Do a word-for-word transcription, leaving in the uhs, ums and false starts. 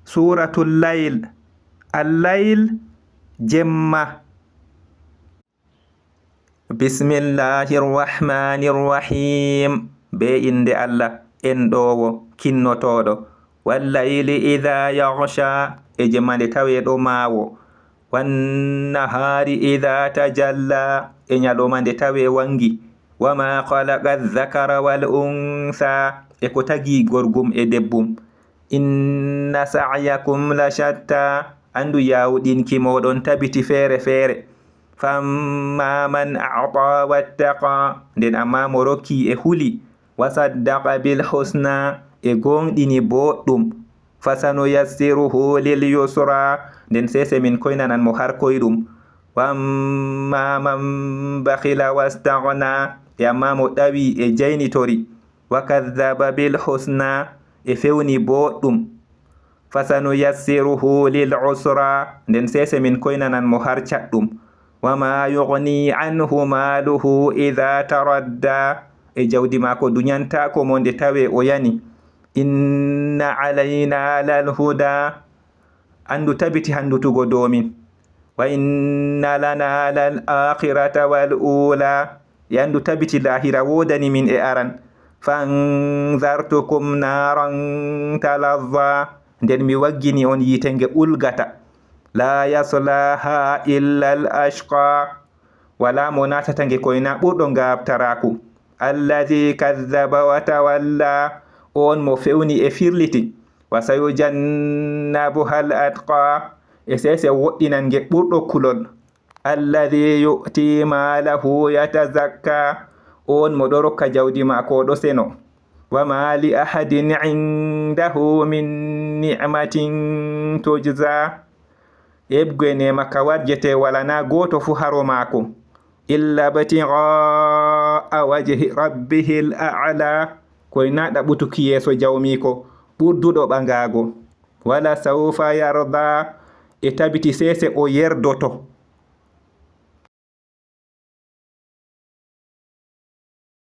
Suuratul Layl. Al-Layl, jemma. Bismillahir Rahmanir Rahim. Bee innde Allah, enɗoowo, kinnotooɗo. Wal layli idha yaghsha, e jemma nde tawee ɗo maawo. Wan nahari idha tajalla, e nyalooma nde tawee wanngi. Wa ma khalaqa dhakara wal untha, e ko tagi gorgum e debbum. Inna sa'yakum la shatta, anndu yaawɗinki mooɗon tabiti feere feere. Fa amma man a'ta wattaqa, nden amma mo rokki e huli, wa saddaqa bil husna, e gooŋɗini booɗɗum, fa sanuyassiruhu lil yusra, nden seese min koynanan mo har koyɗum. Wa amma man bakhila wastaghna, e amma mo ɗawi e jaynitori, wa kadhaba bil husna, e fewni booɗɗum, fa sanuyassiruhu lil usra, nden seese min koynanan mo har caɗɗum. Wa ma yughni anhu maluhu idha taradda, e jawdi maako duñantaako mo nde tawee o yani. Inna alayna lal huda, anndu tabiti hanndutugo dow min. Wa inna lana lal akhirata wal ula, e anndu tabiti laahira woodani min e aran. Fa anzartukum naran talazza, nden mi waggini on yiite nge ɓulgata. La yaslaha illa al ashqa, walaa mo naatata nge koyna ɓurɗo ngaaɓtaraaku. Alladhi kadhaba wa tawalla, on mo fewni e firliti. Wa sayujannabuha al atqa, e seese woɗɗinan nge ɓurɗo kulol. Alladhi yu'ti malahu yatazakka, on mo ɗo rokka jawdi maako ɗo seno. Wa ma li ahadin indahu min ni'matin tujza, eɓgo e neema ka warjete walana gooto fuu haro maako. Illa btigha'a wajhi rabbihil a'la, koyna ɗaɓɓutuki yeeso jawmiiko ɓurduɗo ɓangaago. Wala sawfa yarda, e tabiti seese o yerdoto.